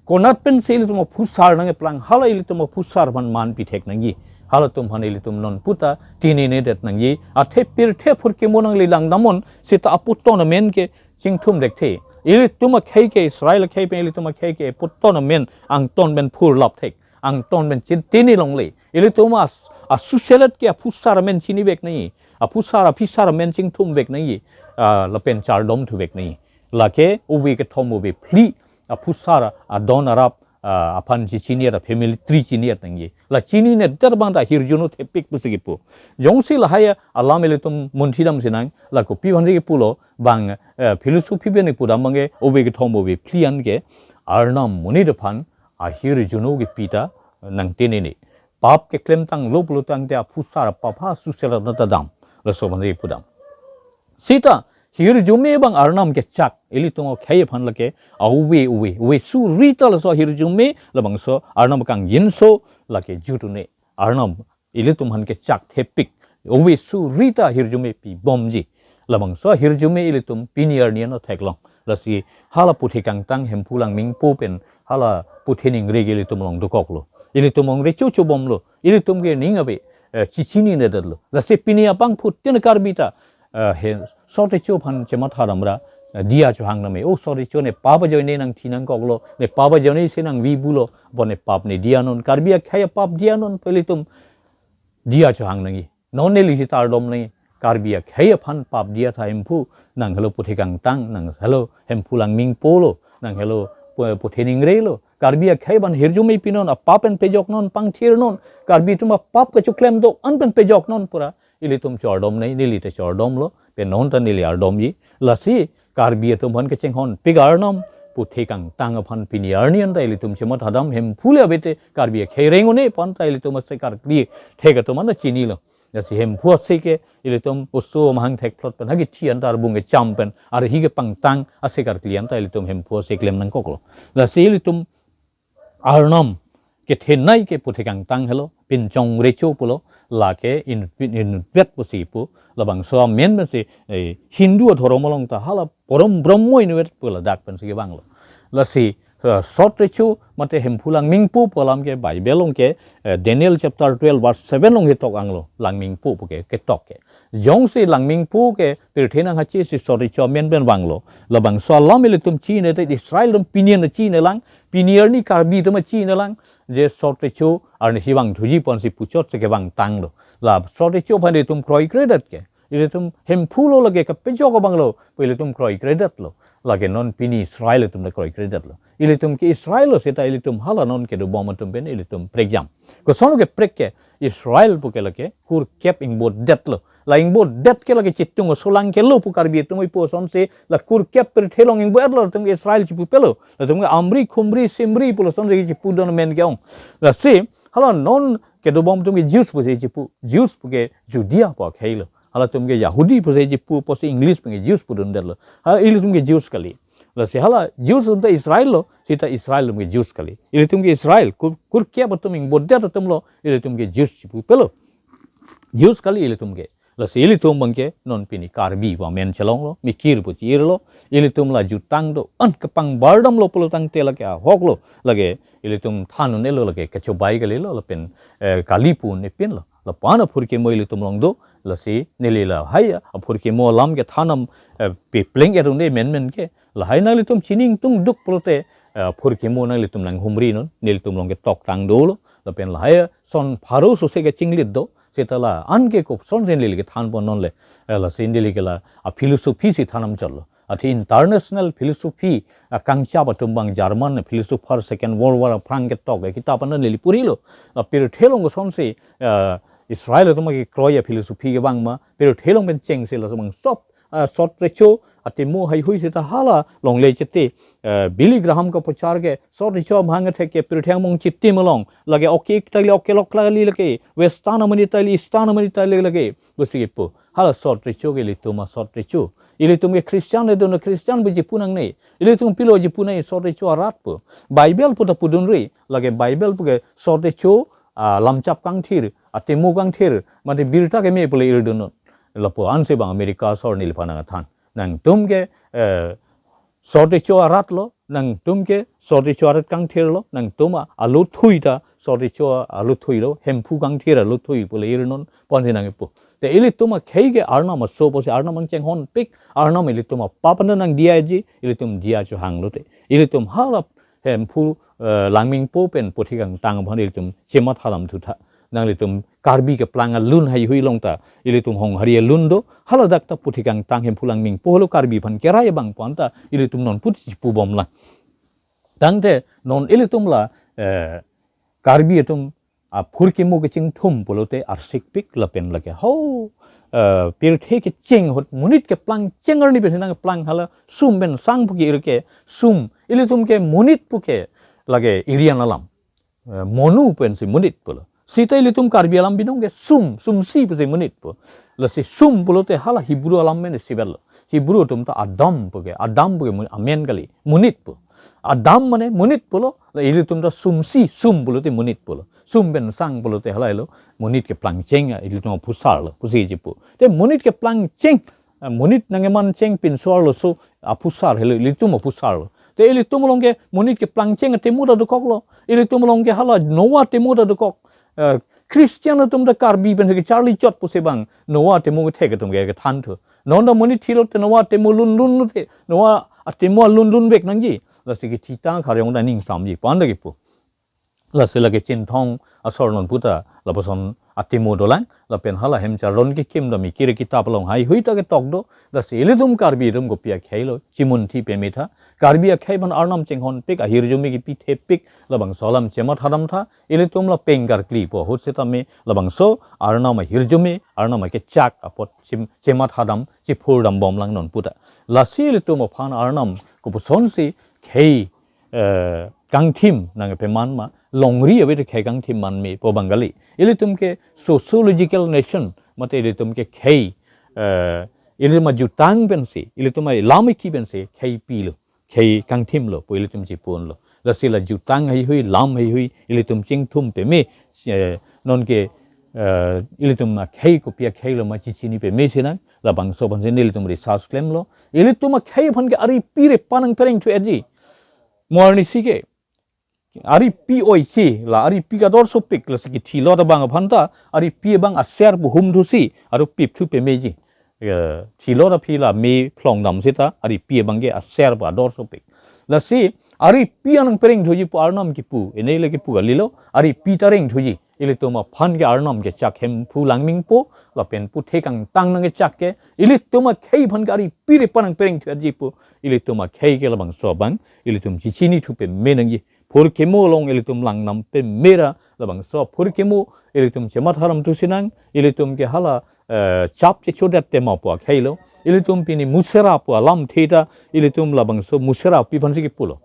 konat pensi ilitum aphusar nangkeplang, hala ilitum aphusar aphan manpi thek nangji. Halatum aphan ilitum non puta tininedet nangji. Athe pirthe phurkimo nangli langdamnon, seta aputhot amen ke chingthum thekthe. Ilitum akhei ke, Israel akhei pen ilitum akhei ke aputhot amen angton pen phurlap thek, angton pen chin tini longle. Ilitum as-, asuselet ke aphusar amen chini vek nangji, aphusar aphisar amen chingthum vek nangji, ah, lapen chardom thu vek nangji. Lake ove kethom ove phli aphusar adon arap, ah, aphan chichini at, a family tree chini at nangji. La chininedet abang ta hirjuno thepik pusi kipu. Jongsi lahai alam ilitum munthi dam sinang, la kopi aphansi kipulo, bang, eh, philosophy pen ipudam abang ke, ove kethom ove phli an ke, Arnam monit aphan ahirjuno kipi ta nangtinine. Pap keklemtanglo pulo tangte aphusar apap ha suselat nata dam. Laso aphansi ipudam. Seta hirjume abang Arnam kechak, ilitum akhei aphan lake, a ove ove, ove suri ta laso hirjume, labangso Arnam kangjinso lake jutune. Arnam ilitum aphan kechak thepik, ove suri ta hirjume pibomji. Labangso hirjume ilitum pini arni an theklong. Lasi hala puthot kangtang Hemphu Langmingpo pen hala puthot ningri ke ilitum along dokoklo. Ilitum along rechochobomlo. Ilitum ke ning ave, eh, chichininedetlo. Lasi pini apangphutin Karbi ta, eh, he, sot recho aphan chematha damra, eh, diya chohang name. O sot recho ne pap ajoine nangthi nangkoklo, ne pap ajoinesi nangvibulo, bon ne pap ne diyanon. Karbi akhei apap diyanon pu ilitum diya chohang nangji. Non neli si tardom nangji. Karbi akhei aphan pap diya tha Hemphu, nang helo puthot kangtang, nang helo Hemphu Langmingpo lo, nang helo pu-, puthot ningri lo. Karbi akhei aphan hirjume pinon, apap pen pejoknon, pangthirnon. Karbi atum apap kechoklem do-an pen pejoknon pura. Ilitum chardom nangji, neli ta chardomlo, pen non ta neli ardomji. Lasi Karbi atum aphan kechinghonpik Arnam, puthot kangtang aphan pini arni anta ilitum chematha dam, Hemphu le ave te Karbi akhei reng un-e pu anta ilitum ase karkli thek atum anta chinilo. Lasi Hemphu ase ke ilitum oso amahang thekplot pen hagi thi anta arbung kecham pen arhi kepangtang ase karkli anta ilitum Hemphu ase klem nangkoklo. Lasi ilitum Arnam kethenei ke puthot kangtang helo, pinchong recho pulo, lake in, in, inutvet pusi pu, labangso amen pensi, eh, Hindu adhorom along ta hala porom Brahmo inutvet pu ladak pensi kevanglo. Lasi, eh, sot recho mate Hemphu Langmingpo pu alam ke Bible along ke, eh, Daniel chapter twelve verse seven along ketok anglo, Langmingpo pu ke, ketok ke. Jongsi Langmingpo ke pirthe nangkachesi sot recho amen pen vanglo, labangso alam ilitum chini te Israel atum pini an chini lang, pini arni Karbi atum chini lang, je sot recho arnisi vangthuji pu ansi puchotsi kevangtanglo. La sot recho aphan ilitum kroikredet ke, ilitum Hemphu lo lake kapejok abang lo pu ilitum kroikredetlo. Lake non pini Israel atum ta kroikredetlo. Ilitum ke Israel lo seta ilitum hala non kedobom atum pen ilitum prekjam. Kosonlo keprek ke, Israel pu ke lake kurkep ingbodetlo. La ingbodet ke lake chitung oso lang ke lo pu Karbi atum ipo asonsi la kurkep pirthe along ingbodetlo, latum ke Israel chipu pelo. Latum ke Amri, Khumri, Simri pulo asonsi chipudun amen ke-ong. Lasi hala non kedobom atum ke Jews pusi chipu. Jews pu ke Judea pu akhei lo. Halatum ke Yahudi pusi chipu, pusi English pen ke Jews pudundetlo. Hala ilitum ke Jews kali. Lasi hala Jews atum ta Israel lo, seta Israel atum ke Jews kali. Ilitum ke Israel, kur, kurkep atum ingbodet atum lo, ilitum ke Jews chipu pelo. Jews kali ilitum ke. Lasi ilitum abang ke non pini Karbi pu amen chelonglo, mikir pu chi-irlo, ilitum la jutang do-an kepangbar damlo pulo tangte lake ahok lo, lake ilitum than un-elo, lake kachobai kalilo, lapen, eh, kali pu nepinlo. Lapu-an aphurkimo ilitum along do, lasi neli lahai aphurkimo alam kethan am, eh, pepleng-et un-e menmen ke, lahai nanglitum chini ingtung duk pulote, eh, aphurkimo nanglitum nanghumri non, nelitum along ketoktang dolo, lapen lahai ason pharo sose kachinglit do, seta la-an ke kopsonsi neli kethan pon non le, eh, lasi neli ke la aphilosophy si than am chotlo. Athe international philosophy akangchap atum abang German philosopher Second World War aphrang ketok akitap an neli porilo. La pirthe along kosonsi, eh, Israel atum kekroi aphilosophy kevang ma, pirthe along pen chengsi laso abang sop, eh, sot recho atimo haihui seta hala longle chete, eh, Billy Graham kapochar ke sot recho amahang thek ke pirthe angbong chitim along, lake oke ik tali oke lok lali lake, Western amonit tali, Eastern amonit tali lake, pusi kepu. Hala sot recho ke ilitum asot recho. Ilitum ke Christian le dun Christian pu chipu nangne. Ilitum pilo chipu nang sot recho arat pu. Bible pu ta pudunri, lake Bible pu ke sot recho, ah, lamchap kangthir, atimo kangthir, mate birta keme pule irdun non. Lapu ansi abang America asor neliphan nangthan. Nangtum ke, eh, sot recho arat lo, nangtum ke sot recho arat kangthir lo, nangtum a, alo thui ta sot recho alo thui lo, Hemphu kangthir alo thui pule irnon, ponsi nangpu. Te ilitum akhei ke Arnam aso pusi Arnam nangchenghon pik, Arnam ilitum apap an nangdiyaji, ilitum diya chohang lote. Ilitum hala Hemphu, eh, Langmingpo pen puthot kangtang aphan ilitum chematha dam thutha. Nanglitum Karbi keplang alun haihui along ta, ilitum Honghari alun do, haladak ta puthot kangtang Hemphu Langmingpo helo Karbi aphan kerai abang pu anta, ilitum non puthot chipubom lang. Tangte non ilitum la, eh, Karbi atum aphurkimo kechingthum pulote arsik pik lapen lake ho, eh, pirthe kecheng ahut monit keplang cheng arni pensi nangplang hala sum pen sang pu ke-ir ke sum, ilitum ke monit pu ke lake Aryan alam. Eh, monu pensi monit pulo. Seta ilitum Karbi alam binong ke sum, sumsi pusi monit pu. Lasi sum pulote hala Hebrew alam men isivel lo. Hebrew atum ta Adam pu ke, Adam pu ke mon-, amen kali, monit pu. Adam mane monit pulo, la ilitum ta sumsi, sum pulote monit pulo. Sum pen sang pulote hala ilo, monit keplang cheng a, ilitum aphusar lo, pusi chipu. Te monit keplang cheng, ah, monit nangkeman cheng pinso arloso aphusar helo, ilitum aphusar lo. Te ilitum along ke monit keplang cheng atimo ta dokok lo. Ilitum along ke hala Noah atimo ta dokok. Eh, Christian atum ta Karbi pen kecharli chot pusi abang Noah atimo kethek atum ke kethan thu. Non ta monit thilo te Noah atimo lun lun te. Noah atimo lun lun vek nangji. Lasi kethitang kharyong ta ningsamji pu anta kepu. Lasi lake Chinthong asor non puta lapuson atimo dolang, lapen hala hem charlon kekim dam ikir kitap along haihui ta ketok do, lasi ilitum Karbi atum kopi akhei lo, chimunthi pemetha, Karbi akhei aphan Arnam chenghon pik, ahirjume kipi thepik, labangso alam chematha dam tha, ilitum la peng karkli pu ahut setame, labangso Arnam ahirjume, Arnam akechak apot chim-, chematha dam, chiphur dam bom lang non puta. Lasi ilitum aphan Arnam kopusonsi khei, eh, kangthim nangpeman ma, longri ave te khei kangthim man me pu abang kali. Ilitum ke sociological nation, mate ilitum ke khei, eh, ilitum ajutang pensi, ilitum alam eki pensi khei pilo, khei kangthimlo pu ilitum chipunlo. Lasi la jutang heihui, lam heihui ilitum chingthum peme, eh, non ke, eh, ilitum akhei kopi akheilo ma chichini peme sinang, labangso aphansi nelitum research klemlo. Ilitum akhei aphan ke aripi re pa nangpereng thuji. Mo arnisi ke aripi oiche, la aripi kador sopik, lasi kithilot abang aphan ta aripi abang aser pu hum thusi, aru pip thu pemeji. Eh, thilot aphi la me phlong dam seta, aripi abang ke aser pu ador sopik. Lasi aripi nangpereng thuji pu Arnam kipu, ene le kipu kalilo, aripi ta reng thuji. Ilitum aphan ke Arnam kechak Hemphu Langmingpo, lapen puthe kangtang nangkechak ke, ilitum akhei aphan ke aripi re pa nangpereng thuji pu, ilitum akhei ke labangso abang, ilitum chichini thu peme nangji. Phurkimo along ilitum langnam peme ra, labangso phurkimo ilitum chematha ram thu sinang, ilitum ke hala, eh, chap chechodet tema pu akheilo, ilitum pini Musera pu alamthe ta, ilitum labangso Musera pi aphansi kipulo.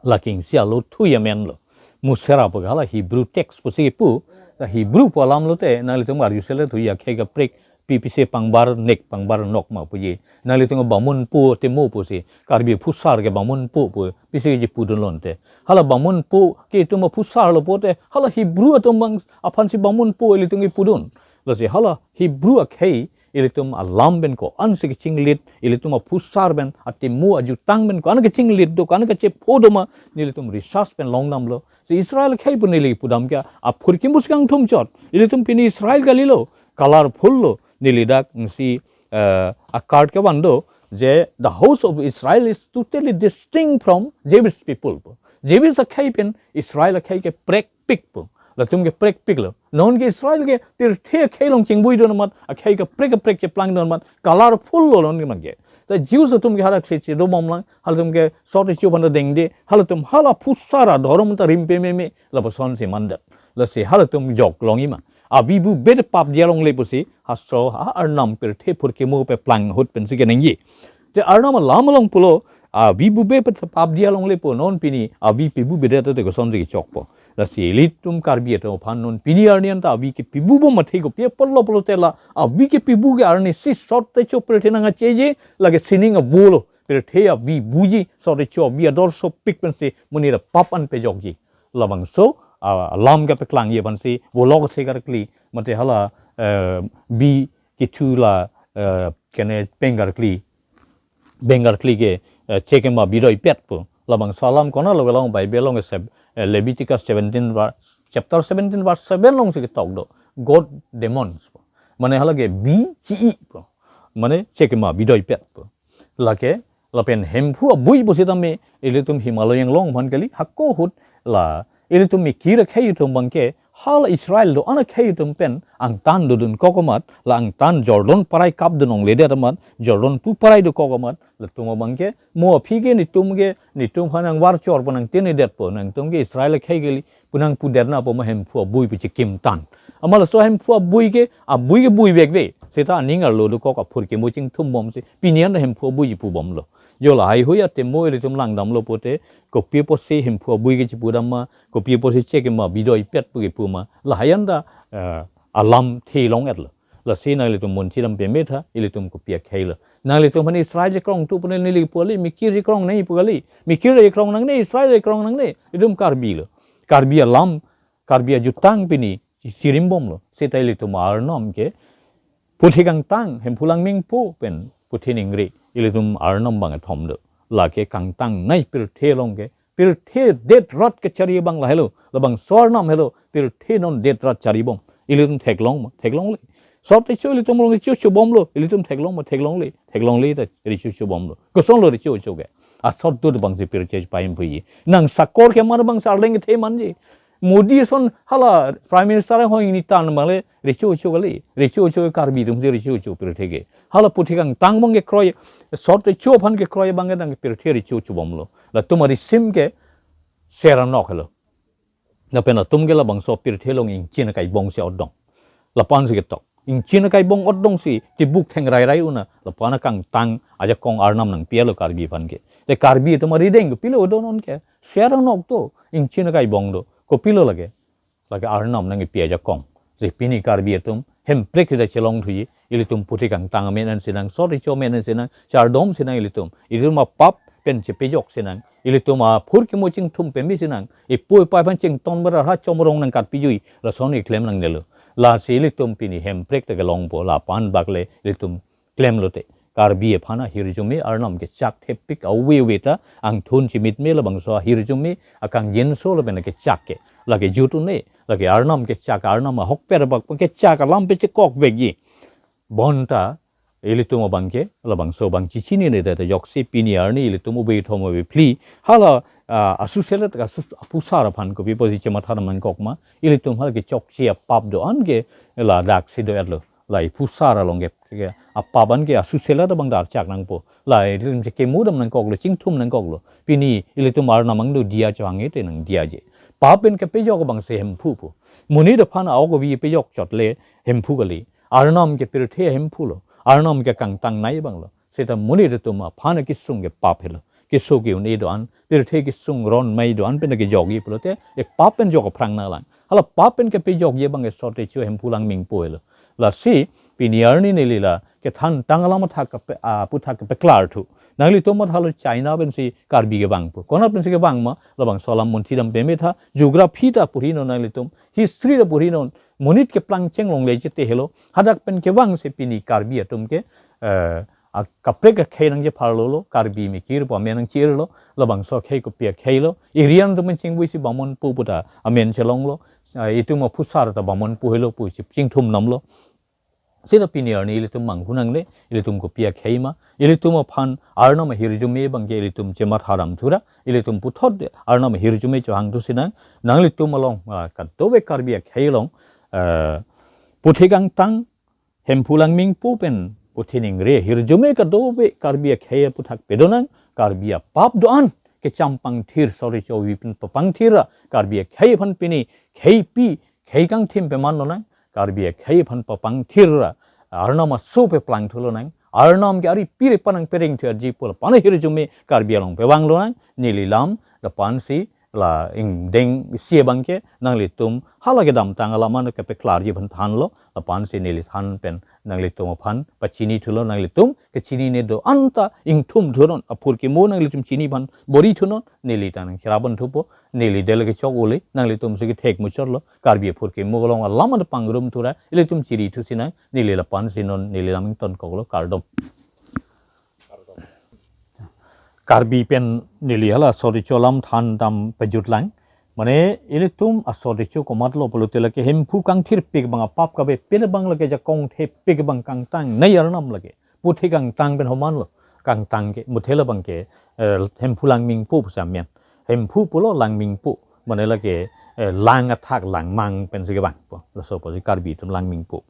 La Kingsi alo thu amen lo. Musera pu ke hala Hebrew text pusi kipu, la Hebrew pu alam lote, nanglitum arjusele thu akhei kaprek, pi pisi pangbar nek pangbar nok ma puji. Nanglitum bamunpo temo pusi, Karbi phusar ke bamunpo pu, pisi kejipudun lonte. Hala bamunpo ke itum aphusarlo pote, hala Hebrew atum abang aphansi bamunpo ilitum kipudun. Lasi hala Hebrew akhei ilitum alam pen ko-ansi kechinglit, ilitum aphusar pen, atemo ajutang pen ko-an kechinglit do, ko-an kachepho do ma, nelitum research pen longdamlo. Si Israel akhei pu neli pudam ke, aphurkimo si kangthum chot. Ilitum pini Israel kalilo, colorful lo, neli dak si, eh, a card kevan do, je the house of Israel is totally distinct from Jewish people. Jewish akhei pen Israel akhei ke prekpik pu. Latum ke prekpiklo. Non ke Israel ke pirthe akhei along chingbuidun amat, akhei kaprek kaprek cheplangdun amat, colorful lo non ke man ke. Ta Jews atum ke hala kse chedo bomlang, halatum ke sot ichu phan dengde, halatum hala phusar adhorom ta rim pememe, lapusonsi mandet. Lasi halatum jok longji ma. Avi bube te pap dia longle pusi, hastro ha Arnam pirthe phurkimo peplang ahut pensi keningje. Te Arnam alam along pulo, avi bube pet pap dia longle pu non pini, avi pibubedet te kosonsi kechokpo. Lasi ilitum Karbi atum aphan non pini arni anta avi kepibu bom mathe kopi apotlo pulote la, avi kepibu ke arnisi sot techo pirthe nangkacheji, lake sining abulo, pirthe avi buji, sot techo avi ador sopik pensi, monit apap an pejokji. Labangso, ah, alam kepeklangji aphansi, volok se karkli, mate hala, eh, bi kithu la, eh, kene peng karkli, beng karkli ke, eh, chekema bidoipet pu. Labangso alam konatlo kelong Bible along ke sep-, eh, Leviticus seventeen ver-, chapter seventeen verse seven alongsi ketok do. God demons pu. Mane hala ke bi chi-i pu. Mane chekema bidoipet pu. Lake, lapen Hemphu abui pusitame, ilitum Himalaya along aphan kali, hako ahut, la, ilitum mikir akhei atum abang ke, hala Israel do-an akhei atum pen, angtan dodun kok amat, la angtan Jordan parai kapdun longledet amat, Jordan pu parai dokok amat, latum abang ke, mo aphi ke netum ke, netum aphan nangvarchor pu nangtinedetpo, nangtum ke Israel akhei kali, pu nangpudet na pu ma Hemphu abui pu chekimtan. Amat laso Hemphu abui ke, abui ke bui vekve. Seta aning arlo dokok aphurkimo chingthum bomsi. Pini an Hemphu abui chepubomlo. Jo lahaihui atemo ilitum langdamlo pote, kopi apotsi Hemphu abui ke chepudam ma, kopi apotsi chekema bidoipet pu kepu ma. Lahai anta, eh, alamthe long-etlo. Lasi nanglitum monchi dam peme tha, ilitum kopi akheilo. Nanglitum aphan Israel chekrong tu pu neli pu kali, mikir chekrong nangji pu kali. Mikir chekrong nangne, Israel chekrong nangne, itum Karbi lo. Karbi alam, Karbi ajutang pini, si-, sirimbomlo. Seta ilitum Arnam ke, puthe kangtang, Hemphu Langmingpo pen, puthe ningri, ilitum Arnam abang kethom do. Lake kangtangnei pirthe along ke, pirthe det rat kachari abang lahelo, labangso Arnam helo, pirthe non det rat charibom. Ilitum theklong ma, theklongle. Sot techo ilitum along recho chobomlo, ilitum theklong ma, theklongle, theklongle ta recho chobomlo. Kosonlo recho cho ke. Asot do abangsi pirthe paim puji. Nang sakor keman abangsi arleng kethe manji. Modi ason hala Prime Minister ahoi ni tan mangle recho cho kali. Recho cho Karbi atumsi recho cho pirthe ke. Hala puthe kangtang abang kekroi, sot techo aphan kekroi abang ke nang pirthe recho chobomlo. Latum arisim ke seranok helo. Lapen atum ke labangso pirthe along ingchin akaibong si otdong. Lapu ansi ketok. Ingchin akaibong otdongsi tibuk thengrai rai una. Lapu an akangtang ajakong Arnam nangpilo Karbi aphan ke. Te Karbi atum arideng kopilo do non ke? Share anok do, ingchin akai bong do. Kopilo lake? Lake Arnam nangkepi ajakong. Je pini Karbi atum Hemprek sida chelong thuji, ilitum puthot kangtang amen an sinang, sot recho amen an sinang, chardom sinang ilitum. Ilitum apap pen chepejok sinang, ilitum aphurkimo chingthum peme sinang, ipo ipai aphan chington bera ha chomrong nangkat pijui, lason iklem nangnelo. Lasi ilitum pini Hemprek ta kelongpo, la pan bakle ilitum klemlote. Karbi aphan ahirjume Arnam kechak thepik ave ave ta angthun chimitme labangso ahirjume akangjinso lapen kechak ke. Lake jut un-e, lake Arnam kechak, Arnam ahokpet bak kechak alam pachekok vekji. Bonta ilitum abang ke, labangso abang chechinine ta, ta joksi pini arni ilitum ove thom ove phli. Hala, ah, asoselet asus-, aphusar aphan kopi pusi chematha nangkok ma, ilitum hala kechokche apap do-an ke ladak si do-etlo. La iphusar along ke, ke apap an ke asoselet abang darchak nangpo. La ilitum chekemodam nangkoklo, chingthum nangkoklo. Pini ilitum Arnam angno diya chohang ete nangdiyaje. Pap pen kepejok abang si Hemphu po. Monit aphan a-ok avi pejok chotle Hemphu kali. Arnam ke pirthe Hemphu lo. Arnam ke kangtangnei abang lo. Seta monit atum aphan kesung ke pap helo. Keso ke-un-e do-an, pirthe kesung ron mei do-an pen kejokji pulote, e pap pen jok aphrang nanglang. Hala pap pen kepejokji abang ke sot recho Hemphu Langmingpo helo. Lasi pini arni neli la kethan tang alam athak kepe-, ah, aphuthak kepeklar thu. Nanglitum mat hala China pensi Karbi kevangpo. Konat pensi kevang ma, labangso alam munthi dam peme tha, geography ta puri non nanglitum, history ta puri non, monit keplang chenglongle chete helo, hadak pen kevang si pini Karbi atum ke, eh, a kaprek akhei nangchepharlo lo, Karbi mikir pu amen nangchirlo, labangso akhei kopi akhei lo, irian atum pen chingvui si Bamonpo pu ta amen chelonglo, eh, itum aphusar ta Bamonpo helo pu chip chingthum namlo. Seta pini arni ilitum manghu nangne, ilitum kopi akhei ma, ilitum aphan Arnam ahirjume abang ke ilitum chematha dam thura, ilitum puthot Arnam ahirjume chohang thu sinang, nanglitum along, ah, kadokave Karbi akhei along, eh, puthot kangtang, Hemphu Langmingpo pen puthot ningri ahirjume kadokave Karbi akhei aphuthak pedonang, Karbi apap do-an kechampangthir, sot recho avi pen papangthir ra, Karbi akhei aphan pini kheipi, khei kangthim peman lonang, Karbi akhei aphan papangthir ra, Arnam aso peplang thu lonang, Arnam ke ari pire panang pereng thu arji pu la pan ahirjume Karbi along pevang lonang, neli lam, la pan si, la ingdeng isi abang ke, nanglitum hala kedamtang alam an kepeklarji aphan thanlo, la pan si neli than pen nanglitum aphan pachini thulo, nanglitum kechinine do-an ta ingthum thunon, aphurkimo nanglitum chini aphan bor-i thunon, neli ta nangcherap thupo, neli dele kechok ole, nanglitum si kethek muchotlo, Karbi aphurkimo along alam an pangrum thura, ilitum chiri thu sinang, neli la pan si non, neli lam ingtonkoklo, kardom. Karbi pen neli hala sot recho alam than dam pejutlang. Mane ilitum asot recho komatlo pulote lake Hemphu kangthirpik abang apap kavepin abang lake jakong thepik abang kangtangnei Arnam lake. Puthot kangtang pen homanlo. Kangtang ke, muthe labang ke, eh, Hemphu Langmingpo pusi amen. Hemphu pulo Langmingpo. Mane lake, eh, lang athak langmang pensi kevangpo. Laso pusi Karbi atum Langmingpo.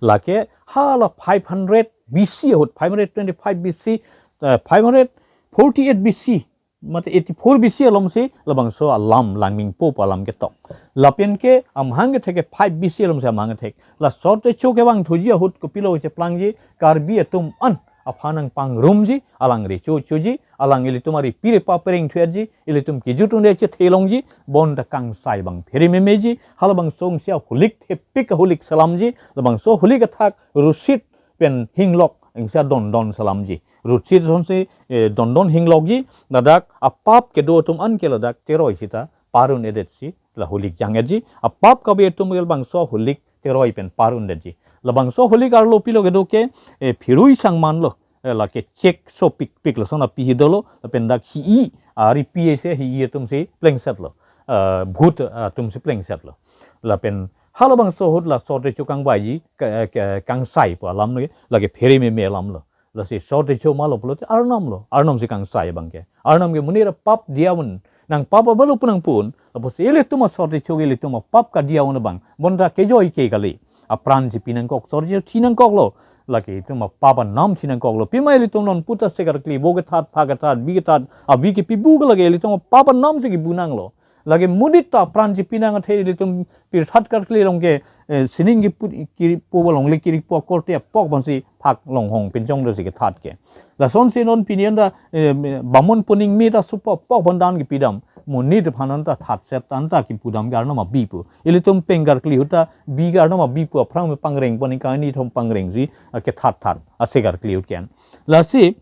Lake hala five hundred B C ahut, five hundred twenty-five B C, eh, five hundred forty-eight B C, mate eighty-four B C alom si labangso alam Langmingpo pu alam ketok. Lapen ke amahang kethek ke five B C alom si amahang kethek. La sot recho kevang thuji ahut kopilo cheplangji, Karbi atum an aphan nangpangrumji, alang recho choji, alang ilitum ari pire papereng thuji, ilitum kejut un-e chethe longji, bonta kangsai abang phere memeji, halabangso si ahulik thepik ahulik selamji, labangso hulik athak Rusit pen Hinglok ingsa Dondon selamji. Rusit asonsi, eh, Dondon Hinglokji, ladak apap kedo atum an ke ladak teroi sita parun-edet si, la hulik jang-etji, apap kave atum ke labangso hulik teroi pen parun-edetji. Labangso hulik arlo pilo kedo ke, eh, Phirui Sangmanlo, eh, lake chek sopikpik lason api hi dolo, lapen dak hi-i, ari pi ese hi-i atum si plengsetlo, eh, bhut, eh, atum si plengsetlo. Lapen halabangso ahut la sot recho kangvaiji, ka-, ka-, kangsai pu alam lake, lake phere meme alamlo. Lasi sot recho malo pulote Arnamlo, Arnam si kangsai abang ke. Arnam ke monit apap diya un, nang pap avelo pu nangpu un, lapusi ilitum asot recho ke ilitum apap kadiya un abang, bonta kejoi ke kali. Apran si pinangkok, sot recho thinangkoklo, lake itum apap anam thinangkoklo. Pima ilitum non puta sekar kli, vo kethat, pha kethat, bi kethat, abi kepi bu ke lake ilitum apap anam si kebu nanglo. Lake monit ta pran chepinang athe ilitum pirthat karkli along ke, eh, sining kipu, kipu along le kiripu akorte apok abangsi phak longhong pinchong dosi kethat ke. Lasonsi non pini anta, eh, bamon puning mi ta supo apok abang dan kipidam. Monit aphan anta thatset anta kipudam ke Arnam abi pu. Ilitum peng karkli ahut ta bi ke Arnam abi pu aphrang me pangreng pon, ingkang ni thom pangrengsi, ah, kethat that. Ase karkli ahut ke. Lasi,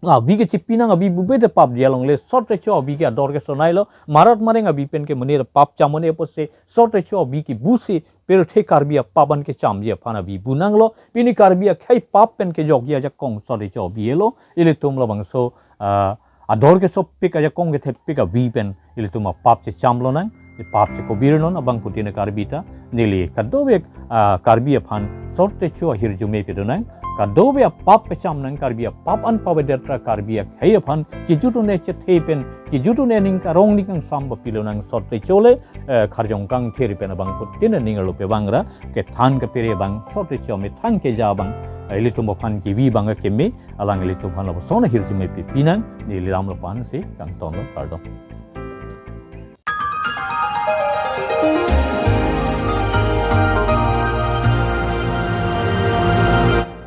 ah, abi ke chepinang abi bube te pap dia longle, sot recho abi ke ador keso nailo, marat mareng abi pen ke monit apap cham un-e apotsi, sot recho abi kebusi, pirthe Karbi apap an kechamji aphan abi bu nanglo, pini Karbi akhei pap pen kejokji ajakong sot recho abi helo, ilitum labangso, ah, ador kesopik ajakong kethepik abi pen, ilitum apap checham lonang, pap chekobir non abangphutin Karbi ta, neli kadokave, ah, Karbi aphan sot recho ahirjume pedonang, kadokave apap pecham nang, Karbi apap an pavedet ra Karbi akhei aphan, kejut un-e chethe pen, kejut un-e ning karong ning kangsam pilo nang sot recho le, eh, kharjong kangthir pen abangphutin ning arlo pe abang ra, kethan kaphere abang, sot recho methang keja abang, eh, ilitum aphan kevi abang keme, alang ilitum aphan lapuson ahirjume pipinang, neli lam lapu-ansi kangtonlo, kardom.